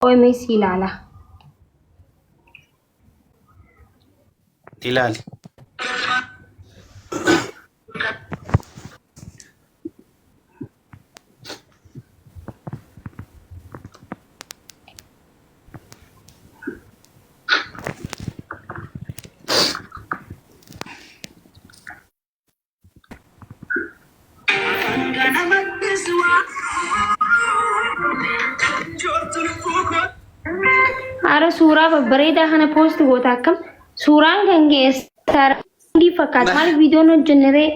OMS ilaala. Ilaali. Ara suuraa babbareedaa kana poost goota akkam suuraan kan geessaarandii fakkaata maaliif viidiyoon hojjenne ree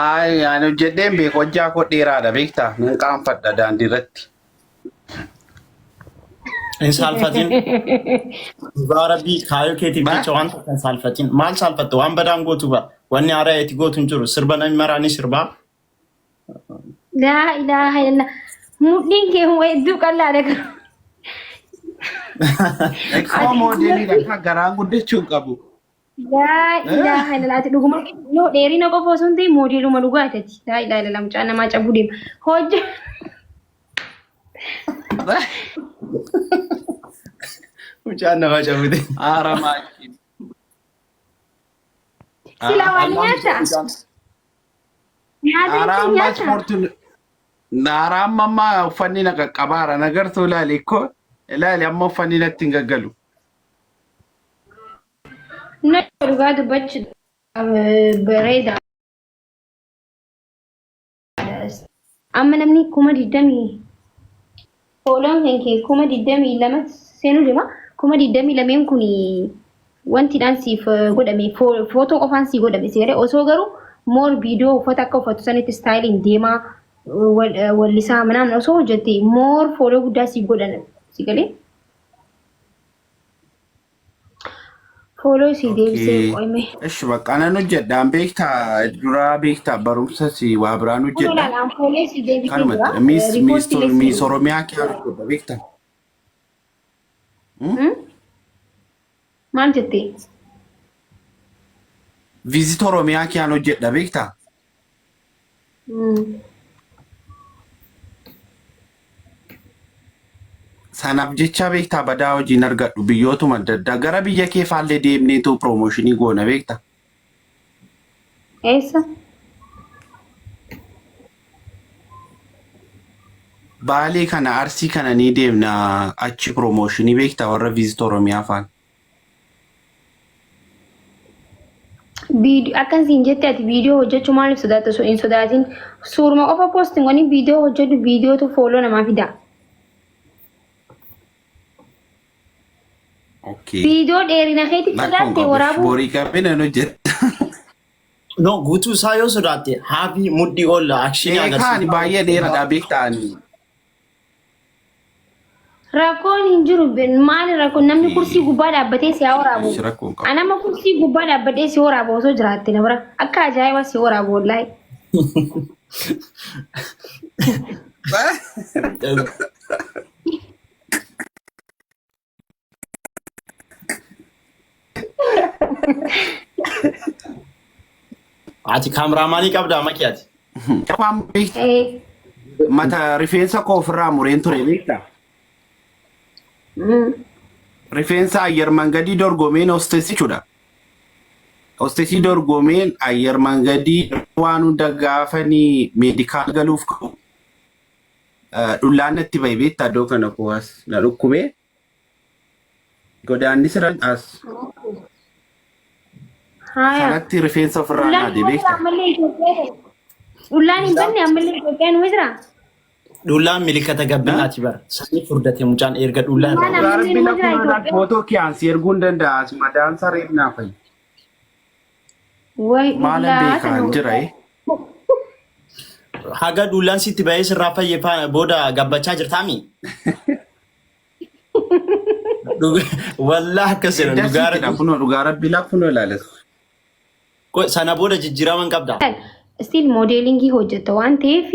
Ay, ani hojjedheen beeku hojjaa koo dheeraadha beektaa nan qaanfadha daandii irratti. Hin saalfatin. Dhugaa rabbii kaayoo keetiif Ba? jecha waan tokko hin saalfatin. Maal saalfatta? Waan badaan gootu bara. Wanni haaraa itti gootu hin jiru. Sirba namni maraa ni sirbaa. Laa ilaaha illallah. Mudhiin kee hoo hedduu qal'aadha garuu. Ekkoo Ati moodeeliidha kan garaan guddachuu hin qabu. Laa ilaaha illallah. Ati dhuguma no dheerina qofa osoo hin ta'in moodeeluma dhugaati ati. Laa ilaaha illallah mucaan namaa cabuu deema. Hojja. Mucaan namaa cabute. Haaramaa. Silaa waan nyaata. Nyaata Haaraa jechuun ammaa nyaata. ispoortiin haaraa amma ammaa uffanni na qaqqabaara na gartuu ilaali ikkoo ilaali amma uffanni natti hin gaggalu. Na dhugaa dubbachuu bareeda. Amma namni 20,000 fooloon kan kee 22,000 seenuu deema. 22,000 kun wantiidhaan siif godhame footoo qofaan sii godhame si galee osoo garuu moor viidiyoo uffata akka uffatu sanitti istaayiliin deemaa wallisaa manaan osoo hojjette moor fooloo guddaa siif godhan si galee. Fooloo sii deebisee Okay. qo'ime. Ishi bakka nan hojjedhaan beektaa duraa beektaa barumsa si waa biraan Kun hojjedha. ilaalaan fooloo sii deebisee jira. Kanumatti miis miis Riipoortii illee sii miis Oromiyaa kee hojjedha beektaa. Hmm? Maal jettee? Viizit Oromiyaa kiyaan hojjedha beektaa. Sanaaf jecha beektaa badaa hojiin argadhu biyyootuma adda addaa gara biyya kee faallee deemneetu piroomooshinii goona beektaa. Eessa? Baalee kana Arsii kana ni deemna achi piroomooshinii beektaa warra viizit Oromiyaa faan. Viidiyoo akkan siin jette ati viidiyoo hojjechuu maaliif sodaatta osoo hin sodaatin suuruma qofa poostiin godhi viidiyoo hojjedhu viidiyootu fooloo namaa fida. Okay. Viidiyoo dheerina keetiif Lakkoon sodaatte qabu. waraabuu. Borii qabee nan hojjedha. No, guutuu isaa yoo sodaatte haafii mudhii ol akshinii Beekaan agarsiisa. baay'ee dheeradha beektaan. Rakkoon hin jiru maali rakkoon namni kursii gubbaa dhaabbatee si haa waraabu. Ishi rakkoon qabu. Anama kursii gubbaa dhaabbadhee si waraabu osoo jiraatte na bira akka ajaa'ibaa si waraabu wallaahi. Ati kaameraamaanii qabdaa maki ati. Afaan beekta. Eh, Mata rifeensa koo ofirraa mureen ture beekta. Rifeensa ayyar mangadii dorgomeen hostesii jechuudha. Hostesii dorgomeen ayyar mangadii waan hunda gaafanii meedikaal galuuf ka'u. Dhullaan natti bahe beekta iddoo kana koo as na dhukkubee. Godaannisa as Haaya. sanatti rifeensa ofirraa Dhullaan naade hin jira beekta. ammallee Itoophiyaa ta'e. Dhullaan hin banne ammallee Itoophiyaa numa jira. Dhullaan milikata gabbinaati bara. Sanii furdate mucaan erga dhullaan Dhullaan irraa. Dhugaa ammallee rabbi numa jira lakkuma Itoophiyaa. footoo kiyaan si erguu hin danda'a as madaan sareef naa fayyi. Wayi Maalan dhullaa beekaa sana hin jira eh. Haga dhullaan sitti bahee sirraa fayye booda gabbachaa jirtaami. Wallah akkas jedhan dhugaa Dasiitidha rabbi. kunoo dhugaa rabbi laa kunoo ilaales. Sana booda jijjiirama hin qabda. Still moodeelingii hojjetta waan ta'eef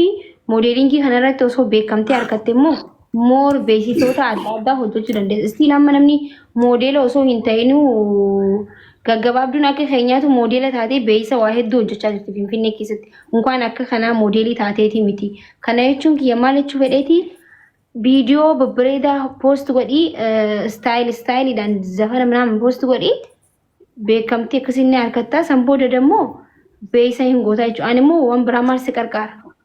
moodeelingii kanarratti osoo beekamtee argatte immoo moor beeksisoota adda addaa hojjechuu dandeessa. Still amma namni moodeela osoo hin ta'inuu gaggabaabduun akka keenyaatu moodeela taatee beeksisa waa hedduu hojjechaa jirti Finfinnee keessatti. Unkaan akka kanaa moodeelii taateeti miti. Kana jechuun kiyya maal jechuu fedheeti? Viidiyoo babbareedaa poost godhii istaayil istaayiliidhaan zafana minaamin poost godhii beekamtii akkasii ni argattaa san booda dammoo beeysa hin gootaa jechuudha. Ani immoo waan biraa maal si qarqaara?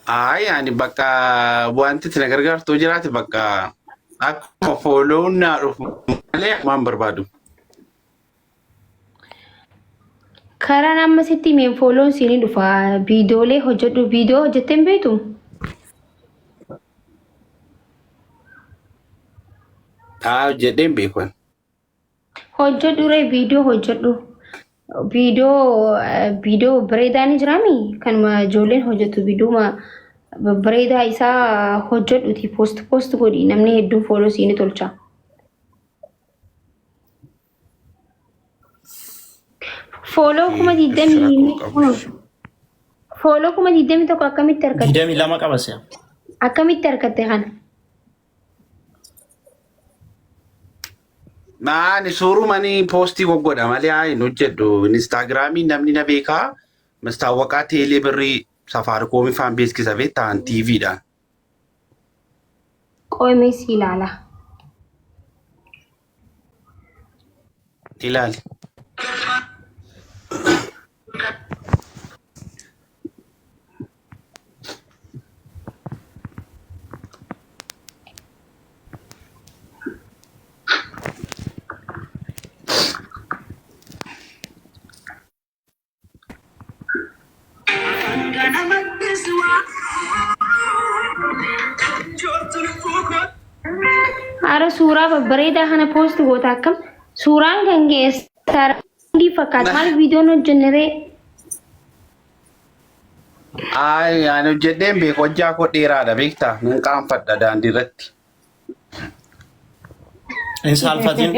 Ayi ani bakka wanti itti na gargaartu jiraate bakka akkuma fooloon naa dhufu malee waan barbaadu. Karaan amma sitti himeen fooloon siin ni dhufa. Viidiyoolee hojjedhu. Viidiyoo hojjettee hin beektu? Haa hojjedhee hin beeku. ani. Hojjedhu ree viidiyoo hojjedhu. Viidiyoo viidiyoo bareedaa ni jiraami? Kanuma ijoolleen hojjettu viidiyooma babbareedaa isaa hojjedhuti poost poost godhi namni hedduun fooloo sii ni tolcha. Fooloo kuma Eessi digdamii rakkoo qabu. fooloo 21,000 akkamitti argatte? 22 qaba si'a. Akkamitti argatte kana? Ani suurumanii poostii goggodha malee haa hin hojjedhu. Instaagiraamii namni na beekaa. Mastaawwaqaa teelee birrii safaarikoomii faan beeksisa beektaa TVdhaan. Qoomee si ilaala. Ilaali. Ara suuraa babbareedaa kana poost goota akkam? Suuraan kan kee istaarandii fakkaata. Maal viidiyoon hojjenne ree? Ay, ani hojjedheen beeku hojjaa koo dheeraadha beektaa nan qaanfadha daandii irratti. Hin saalfatin.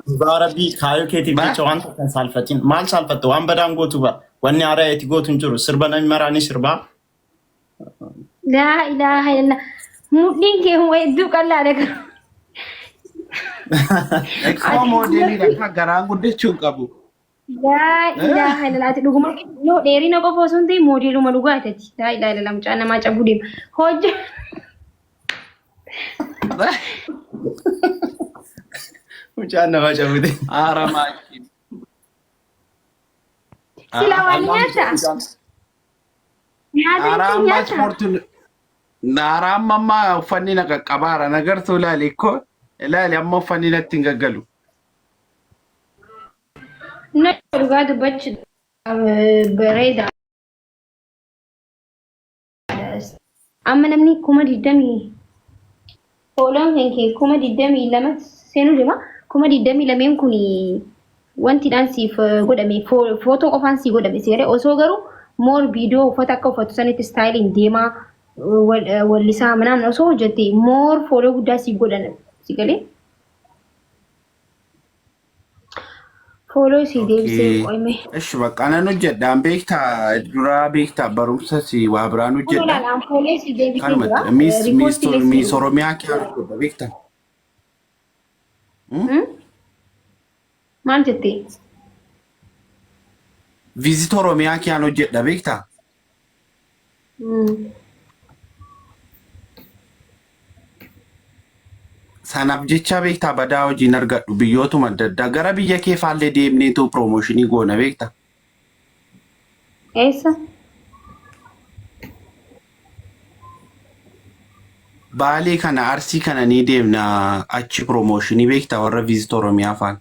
Dhugaa rabbii kaayoo keetiif Ba- jecha waan tokko hin saalfatin. Maal saalfatta? Waan badaan gootu bara. Wanni haaraa itti gootu hin jiru. Sirba namni maraa ni sirbaa. Laa ilaaha illallah. Mudhiin kee hedduu qal'aadha garuu. Akkuma Ati moodeeliidha akka garaan guddachuu hin qabu. Laa ilaaha illallah. Ati dhuguma no dheerina qofa osoo hin ta'in moodeeluma dhugaati ati. Laa ilaaha illallah mucaa namaa cabuu deema. Hojja Mucaan nama cabute. Haaramaa. Silaa waan nyaata. Nyaata Haaraa jechuun amma nyaata. ispoortiin haaraa amma amma uffanni na qaqqabaara na gartuu ilaali ikkoo ilaali amma uffanni natti hin gaggalu. Na dhugaa dubbachuu bareeda. Amma namni 20,000 fooloon kan kee 22,000 seenuu deema. 22,000 kun wantiidhaan siif godhame footoo qofaan sii godhame seeree osoo garuu moor viidiyoo uffata akka uffatu sanitti istaayiliin deemaa wallisaa manaan osoo hojjette moor fooloo guddaa siif godhan si galee. Fooloo sii deebisee Okay. qoyme. Ishi bakka nan hojjedhaan beektaa duraa beektaa barumsa si waa biraan Kun hojjedha. ilaalaan fooloo sii deebisee jira. Kanumatti miis miis Riipoortii illee sii miis deebisee. Oromiyaa kee hojjedha beektaa. Maal jettee? Viizit Oromiyaa kiyaan hojjedha beektaa. Sanaaf jecha beektaa badaa hojiin argadhu biyyootuma adda addaa gara biyya kee faallee deemneetu piroomooshinii goona beektaa. Eessa? Baalee kana Arsii kana ni deemna achi piroomooshinii beektaa warra viizit Oromiyaa faan.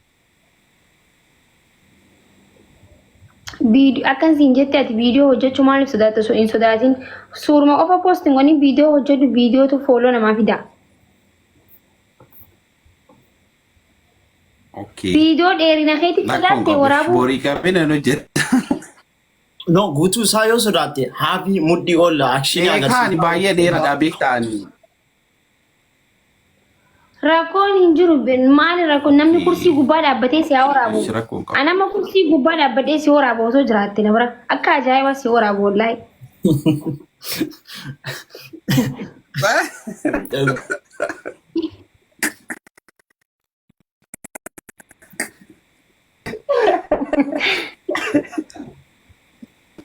Viidiyoo akkan siin jette ati viidiyoo hojjechuu maaliif sodaatta osoo hin sodaatin suuruma qofa poostiin godhin viidiyoo hojjedhu viidiyootu fooloo namaa fida. Okay. Viidiyoo dheerina keetti Lakkoon sodaatte qabu. waraabuu Borii qabee nan hojjedha. No, guutuu isaa yoo sodaatte haafii mudhii ol akshinii Beekaa ani agarsiisa. baay'ee dheeraadha beektaa ani. Rakkoon hin jiru maali rakkoon namni kursii gubbaa dhaabbatee si haa waraabu. Ishi rakkoon qabu. Ani amma kursii gubbaa dhaabbadhee si waraabu osoo jiraatte na bira akka ajaa'ibaa si waraabu wallaahi.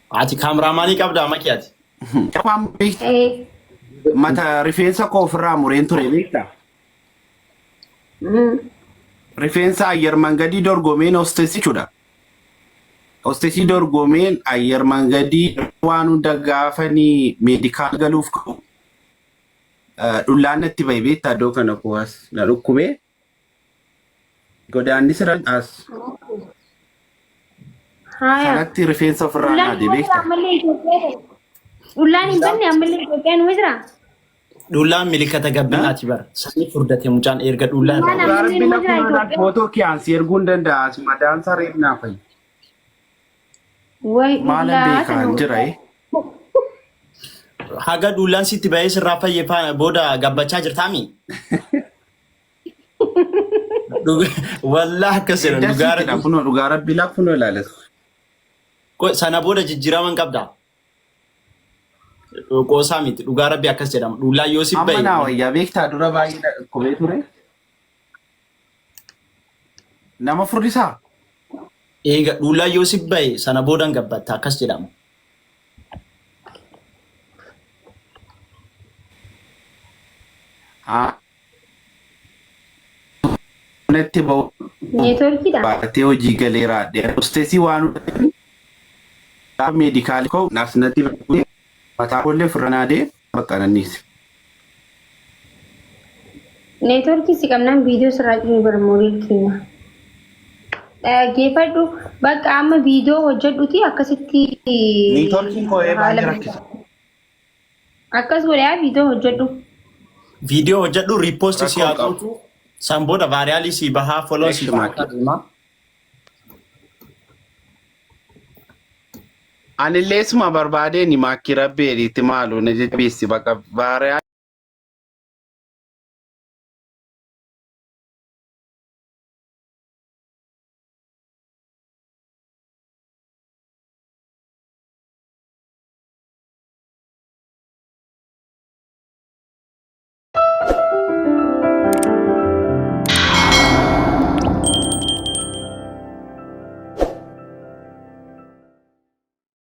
Ati kaameraamaanii qabdaa maki ati. Afaan beekta. Eh. Mata rifeensa koo ofirraa mureen ture beekta. Rifeensa ayyar mangadii dorgomeen hostesii jechuudha. Hostesii dorgomeen ayyar mangadii waan hunda gaafanii meedikaal galuuf ka'u. Dhullaan natti bahe beektaa iddoo kana koo as na dhukkubee. Godaannisa as Haaya. sanatti rifeensa ofirraa Dhullaan naade hin jira beekta. ammallee Itoophiyaa ta'e. Dhullaan hin banne ammallee Itoophiyaa numa jira. Dhullaan milikata gabbinaati bara. Sanii furdate mucaan erga dhullaa irraa. Dhullaan Dhugaa ammallee rabbi numa jira lakkuma Itoophiyaa. footoo kiyaan si erguu hin danda'a. As madaan saree naa fa'i. Way Maalan dhullaa beekaa sana. hin jira eh. Haga dhullaan sitti bahee sirraa fayye booda gabbachaa jirtaami? Wallah akkas jedhan dhugaa Dasiitidha rabbi. kunoo dhugaa rabbi lakkunoo ilaales. Sana booda jijjiirama hin qabda. Qoosaa miti dhugaa rabbi akkas jedhama. Dhullaan yoo si Amma bahe naa wayyaa beektaa dura baay'ee na dhukkubee ture. Nama furdisaa? Eega dhullaan yoo si bahe sana booda hin gabbatta akkas jedhama. Haa. Natti ba'u Neetworkiidha. baatee hojii galeera. Hostesii waan gaafa meedikaalii koo naas natti ba'u mataa koollee ofirra naadee bakka nanniise. Neetworkii si qabnaan viidiyoo sirraa cimee bara moorii keenya. Dhaggeeffadhu bakka amma viidiyoo hojjedhuti akkasitti Neetworkiin koo baay'ee haala rakkisa. Akkas godhaa viidiyoo hojjedhu. Viidiyoo hojjedhu repost si Rakkoo haa qabu. gootu. San booda vaariyaalii si bahaa follow si Eshi bahaa maakii. deema. Anillee suma barbaadeen maakkii rabbi eriitti maalu na jajjabeessi bakka vaariyaa.